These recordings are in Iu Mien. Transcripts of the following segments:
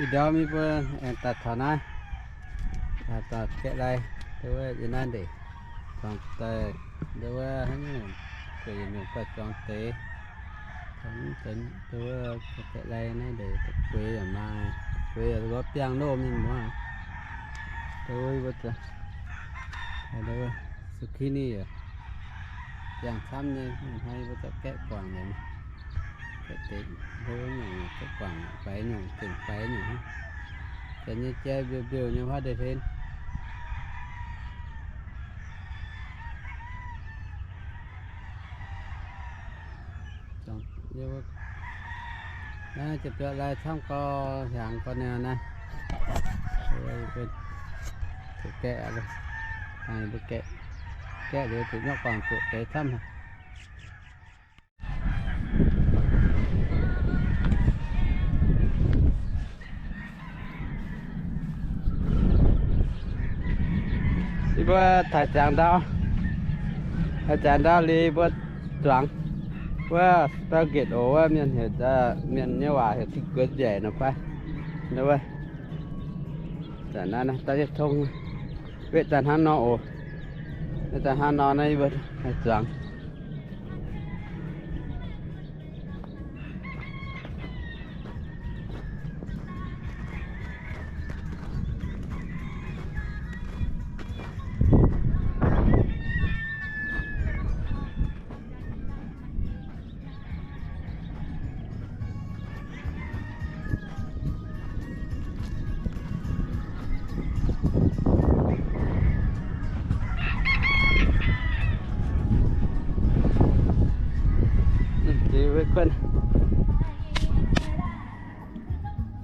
Ih ndorm yie mbuo aengx daaih taux naaiv, daaih gaeqv lai, ndau wuov yiem naaiv ndeic, zuangx daaih ndau wuov hnangv nyungc, gueic yietc nyungc daaih zuangx deix, ndau wuov gaeqv lai naaiv ndeic, gueix yaac maaih, gueix yaac lorz biangh loh mingh muoz. Ndau wuov yie mbuo zuangx, ndau wuov zucchini yaac biangh camv nyei, hnoi yie mbuo zorqv gaeqv guangc nzengc. Gaeqv deix hlo nyungc, gaeqv guangc faix nyungc, zengc faix nyungc hnangv. Janx nyei jai mbiouh mbiouh nyei huaav deix hlen. Naaiv jiex biauv lai camv gau, hiaangx gau niaa naaiv. Gaeqv, gaeqv liuz zuqc nyauv guangc zuqc deix camv haic. Yie mbuo taaih ziangx ndau, taaih ziangx ndau liuz yie mbuo zuangx wuov spaghetti oc, wuov mienh heuc, mienh nyei waac heuc ที่เกิดใหญ่ nor fai. Wuov, zanc naaiv daaih yietv tong, wetv daaih hnangv nor oc. Wetv daaih hnangv nor naaiv yie mbuo haih zuangx.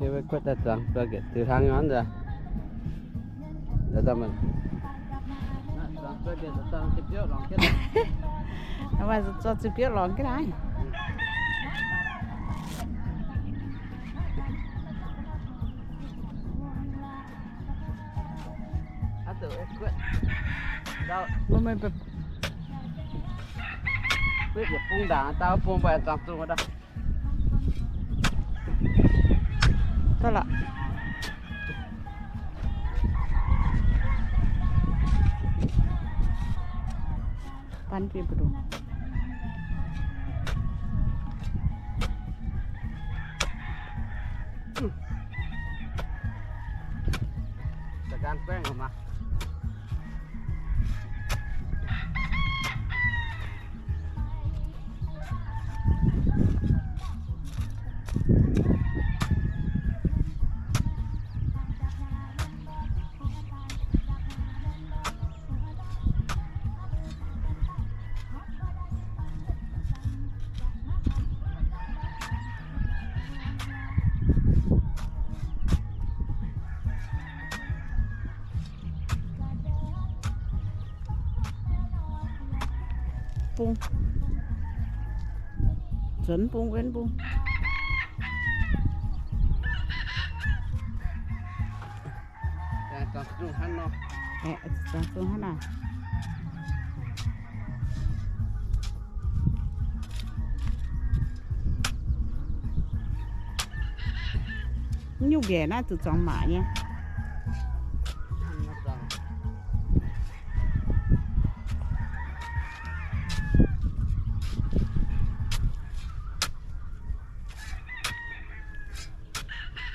Yie mbuo kuotv daaih zuangx spaghetti ziux hnangv nor nzunc. Zuangx spaghetti zuangx ziepc biouv longx jienv naaiv. Bung ndaangc dau bung mbuo zuangx zungh. Daaih lorqc. Ban bieqc mbu'ndongx. Bung. Zuonx bung, wuonx bung. Zuangx zungh hnangv nor. Mv nyungc mbiaec naaiv zuqc zuangx maac nyei.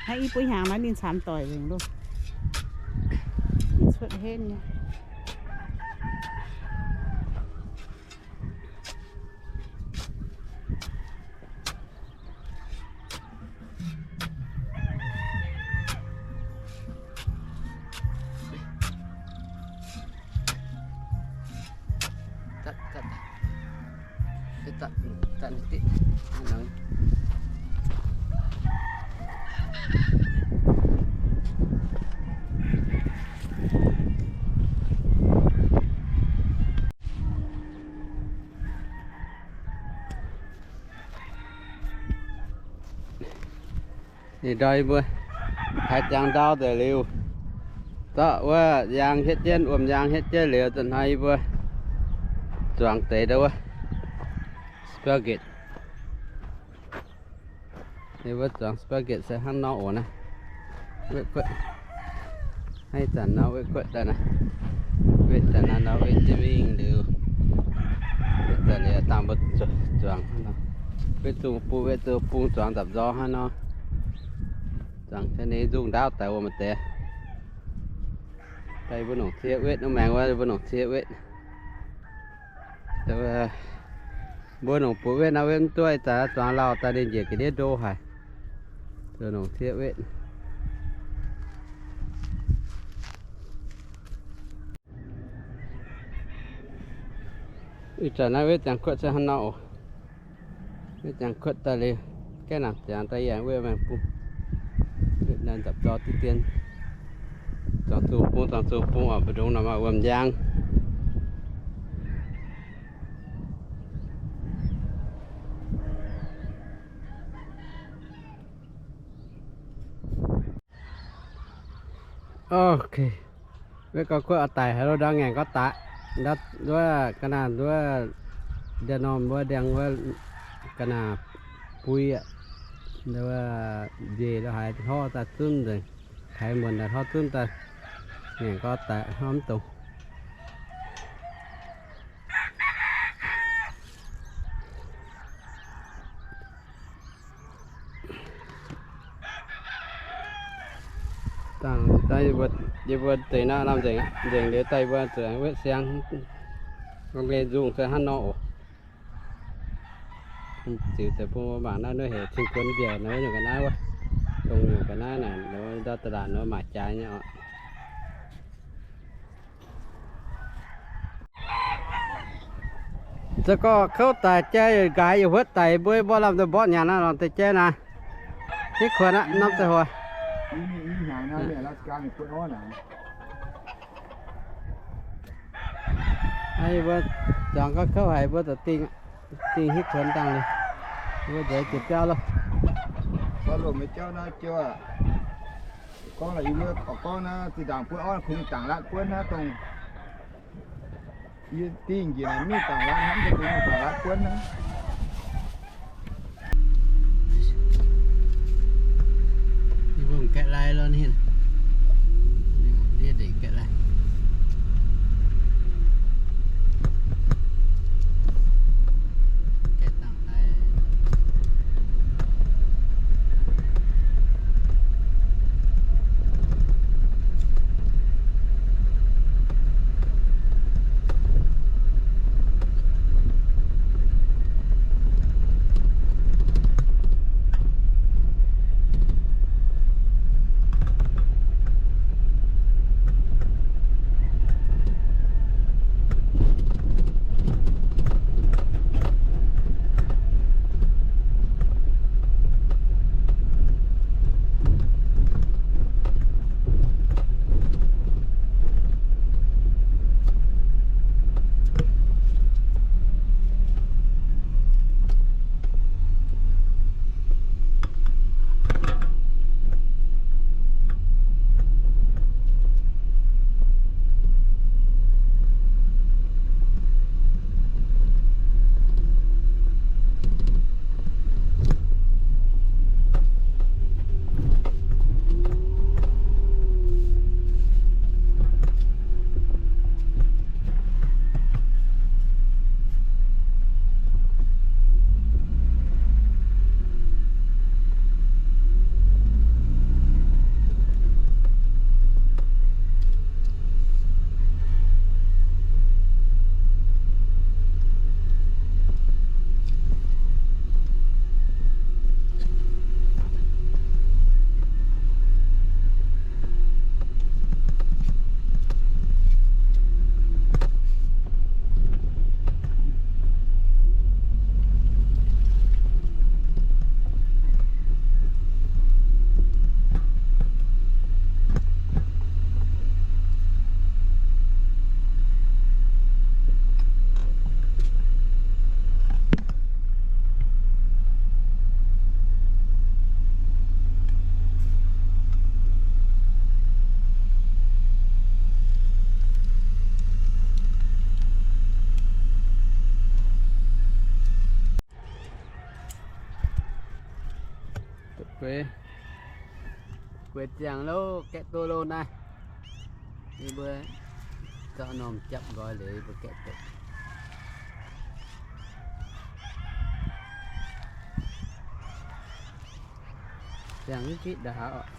Hnangv i buo hnyangx nor ninh camx doic nzengc loh. Ninh cuotv henv nyei. Ih ndorm yie mbuo taaih ziangx ndau deix liuz, zorqv wuov yaang hietv jienv, wuom yaang hietv jienv liuz, za'hnoi yie mbuo zuangx deix ndau wuov spaghetti. Yie mbuo zuangx spaghetti se hnangv nor oc naaiv. Wetv guotv. Ih zanc nor wetv guotv daaih naaiv. Wetv daaih naaiv nor wetv jienv mingh liuz, wetv daaih liuz dangh mbuo zuangx hnangv nor. Wetv zuqc bung, wetv zuqc bung zuangx nzapc nzorng hnangv nor. Zuangx jienv ninh nzungh ndaauv daaih wuov maaih deix. Daaih mbuo nongc cie wetv nor, maengx wuov mbuo nongc cie wetv. Mbuo nongc buoz wetv nor wetv mv duqv, ih zanc zuangx lauh daaih ninh njiec ga'ndiev ndo haic. Zoux nongc cie wetv. Ih zanc naaiv wetv ziangx kuotv se hnangv nor oc. Wetv ziangx kuotv daaih liuz, gaeqv nangc ziangx daaih yaac wetv maengx bung. Wetv naaiv nzapc zorng diqv dien. Zuangx zuqc bung, zuangx zuqc bung oc, mbu'ndongx nor maaih wuom njang. Ok. Wetv gauh kuotv oix daic haaix lo ndau ngaengc gorngv daaih. Nduov ga'naaiv nduov, ndie norm wuov ndiangx wuov ga'naaiv bui aqv. Nduov njiec lo haaix hnov daaih zunv nzengc, haaix muonc daaih hnov zunv daaih, ngaengc gorngv daaih hnamv mv dongz. Dangh yie mbuo deix naaiv lamh nzengc, nzengc liuz daaih yie mbuo zuqc wetv siang, gong-geh nzungh se hnangv nor oc. Ziux deix bun mbuo mangc naaiv nuov hec cing kuonx mbiaec nor nyungc ga'naaiv wuov, dongh nyungc ga'naaiv naaic nor ndau da'laatc nor maaih jaaix nyei oc. Za'gengh kouv daic jai nqaaix yietc huotv daic mbuo mborqv lamh nzengc mborqv nyanc naaiv lorngc deix jai naaiv. Hitv kuonx aqv, norm ziangh hoc. Mbuo zuangx gorngv kouv haic mbuo zuqc dingh, dingh hitv kuonx dangh liuz, mbuo nzueic jiex biauv loh. Gorngv naaiv zinh ndaangc buonv orv kungx dangc latv buonv naaiv dongh yie dingh njiec naaic mingh dangc latv hnangv, dangc latv buonv hnangv. Yie mbuo gaeqv lai lo ninh, ndiev ndeic gaeqv lai. Gaeqv dangh lai. Mbuo ziangh loh, gaeqv duqv loh naaiv. Yie mbuo zorqv norm japv nqoi liuz yie mbuo gaeqv duqv. Ziangh mv giqv ndaauv oc.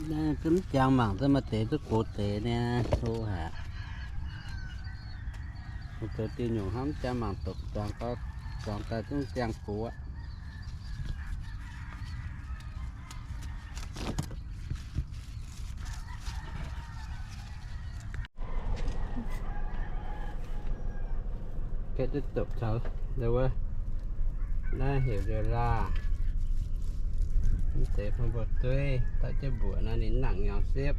Naaiv zungv jangx mangc duqv maaih deix duqv gox deix niaa, hlo haic. Zoux diuh nyungc hnamv jangx mangc dopc zuangx gau, zuangx daaih zungv ziangh gox aqv. Gaeqv duqv dopc taux ndau wuov, naaiv heuc liouh laah. Mv deix fun mbuo dueiv, dauh jienv mbuoqc nor ninh nangc nyaux siepv.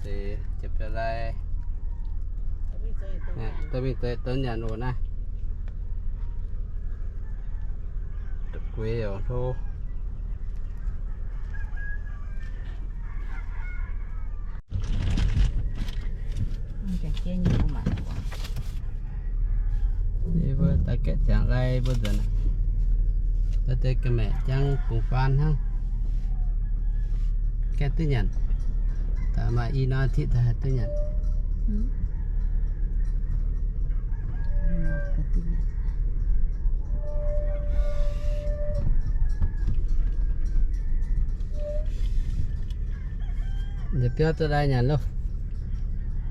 Deix ziepc biauv lai, dorh mingh zeix donx nyanc oc naaiv. Gueix youc hlo. Yie mbuo daaih gaeqv ziangx lai mbuo nzuonx, daaih deix ga'maeqc jangv bungx faan hnangv. Gaeqv duqv nyanc, daaih maaih i norm tiqv daaih haih duqv nyanc. Nziex biauv duqv lai nyanc loh.